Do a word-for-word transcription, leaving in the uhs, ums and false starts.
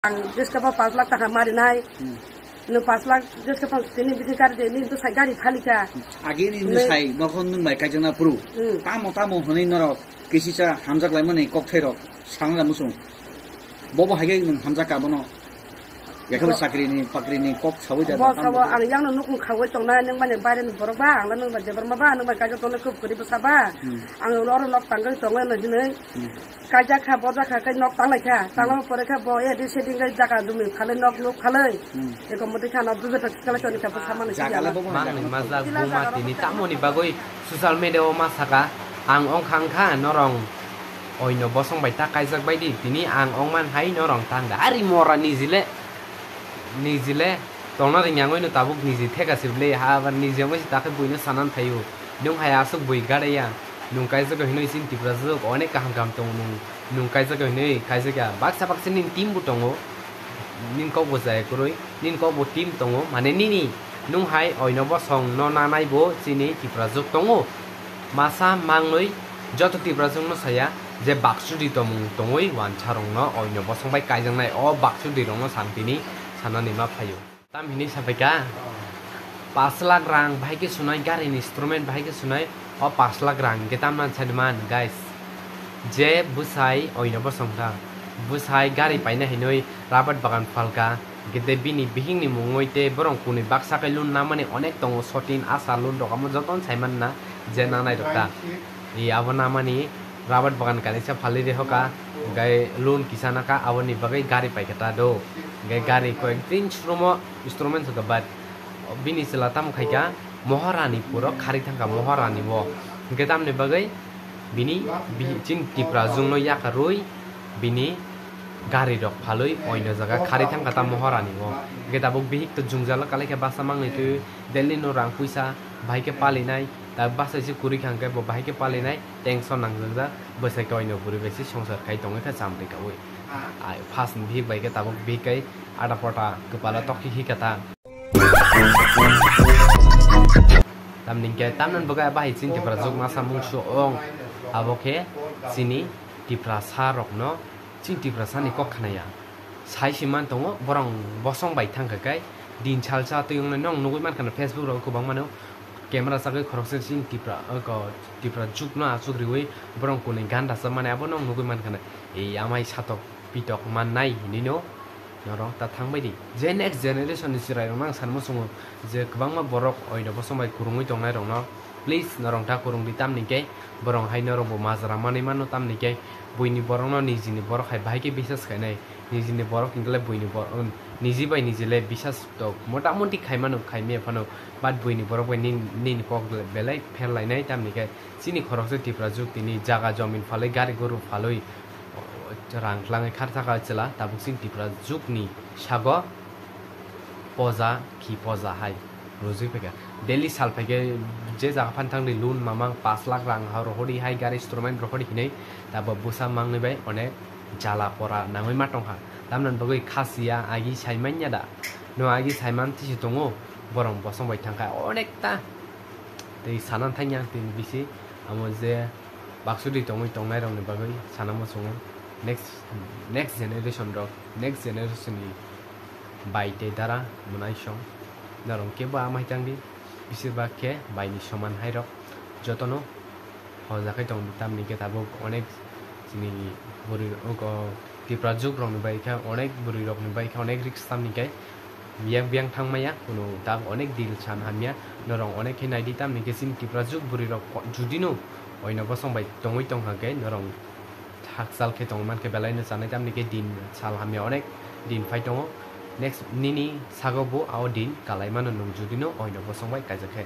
Ang jeska pa pash lakh taka marinai. Hmm. Nwng pash lakh jeska pa tini bisi gari de, nini bwsai gari phalika. Agi ni nwng sai nokho nwng bai kaijakna phuru. Hmm. Tamo tamo hwnwi norok kisisa hamjak laimani kokthairok sangra muchung. Bobo haikhe nwng hamjak ka bono. Yakhabai bo- sakri ni pakri ni kok sawi da. Bo sabo ang yang no nukung khawai tongnai, nwng bani baire ni borok ba, ang nwng ba jebar ma ba, nwng bai kaijak tongnai kub kwrwi bwsa ba. Hmm. Ang oro nok tangwi tongnai no hinwi. Hmm. Kaijak kha, bojak kha, khe nok tanglai kha. Tanglama pore khe bo A D C ding lai jaga jumi phalwi nok nuk phalwi. Hmm. Eko motwi kha no dujo ta thikala choni kha bwsa mani jaga siyala. Labo mani mangni jaga. Majak buma tini tamoni bagwi social media o ma saka, ang ongkha ongkha norong oino bosong bai ta kaijak bai di, tini ang ongman hai norong tang da. Ari mora nijile, nijile tongna ring yangoi no tabuk niji theka sibli ha abar niji yangoi si takhe buino sanan thaio. Nwng hai aswk bui gadaya, nwng kaijak hinwi chini Tipra jwk onek kaham kaham tongo, nwng, nwng kaijak hinwi kaijak ya, baksa baksa nini team bo tongo, nini kok bo jaya kwrwi, nini kok bo team tongo, mane nini, nwng hai oino bosong no nanai bo chini Tipra jwk tongo, masa mangnwi joto Tipra jwk no saya je baksudi tomung tongwi wansa rok no oino bosong bai kaijaknai o baksudi rok no sam tini sanani ma phaio. Tam hinwi sapai kha, pash lakh rang bahai khe sunai, gari ni instrument bahai khe sunai, o pash lakh rang hwnkhe tam nan sadi man, guys. Je bwsai oino bosong kha, bwsai gari paina hinwi rabat bagan phalka, hwnkhe tei bini bihik ni mungwi tei borok kunui baksa khe loan namani onek tongo, sotin, asha loan rok amo jotono sai manna je nanai rok ta. I abo namani rabat bagan kaisa phalwi rehoka, hwnkhe loan kisa naka, aboni bagwi gari paikha ta do. Hwnkhe gari koi din showroom o instrument soka, but bini chwla tamo khaikha Moharani puro khari thangkha Moharani o. Hwnkhe tamni bagwi bini bihi-, chini Tipra jwkno yakarwi bini gari rok phalwi oino jaga khari thangkha ta Moharani o. Hwnkhe tabuk bihik to jwngjalo kalaikha basa mangnwi twi Delhi no rang puisa bahai khe palinai, ta basa se kwrwi kha hwnkhe bo bahai khe palinai. Tension nangjak jak, bwsai khe oino bwrwi bai se songsar khai tongwi kha chamtwi kaui. Ai, first ni bihik bai khe tabuk bihik kai ada pota kwpala tokhi hi kha ta. Tamni hwnkhe tamni bagwi bahai chini Tipra jwk masa mungsu ong, abo khe chini Tiprasa rokno, chini Tiprasa ni kok khnaya. Sai se man tongo, borok bosong bai thang kha kai, din salsa twi wngnai, nong nugwi man kha na Facebook rok kwbangma no. Camera chagwi khoroksa chini Tipra, oko Tipra jwk no achuk riwi borok kunui gan rachap mani abo no nugwi mankha na. Ei amai satok pitok mannai hinui no norok ta thangbai di. Je next generation ni chwrai rok no ang sanma sungo je kwbangma borok oino bosong bai kwrwngwi tongnai rok no please norok ta kwrwng di, tamni khe borok hai norok bo majra manwi mano, tamni khe buini borok no nijini borok hai bahai khe bisas khainai. Nijini borok hwnkhe le buini bo-, um, niji bai niji le bisas tok. Mota moti khaimano khaimya phano, but buini borok bai nin-, nini kok le belai pher lainai, tamni khe chini khoroksa Tipra jwk tini jaga jomin phalwi, gari goru phalwi, o, rang tlangwi khar saka chwla, tabuk chini Tipra jwkni sago poja khi poja hai rwjwi phaikha. Daily sal phaikhe je jaga phan thangni loan mamang pash lakh rang ha rohori hai gari instrument rohori hinwi tabo bwsa mangnwi bai onek jala pora nangwi ma tongkha. Tamni bagwi khasiya agi sai manya da? No agi sai man tisi tongo, borok bosong bai thangkha onek ta. Tei sana thangya tini bisi amo je baksudi tongwi tongnai rokni bagwi sana muchungo. Next, next generation rok, next generation ni bai tei dara mwnaisong norok kebo amai tangdi, bisir bak khe bai ni soman hai rok jotono hojakhai tong, tamni khe tabuk onek chini bwrwi rok, o, Tipra jwk rokni bai khe onek bwrwi rokni bai khe onek risk, tamni khe biyang biyang thang maya, kunu tak onek dil san hamya, norok onek khe naidi, tamni khe chini Tipra jwk bwrwi rok judino oino bosong bai tongwi tongkha khe norok hakchal khe tongwi mankhe belai no chanai, tamni khe din sal hamya onek din phai tongo. Next nini sago bo o din kalai mano nwng judino oino bosong bai kaijak khe.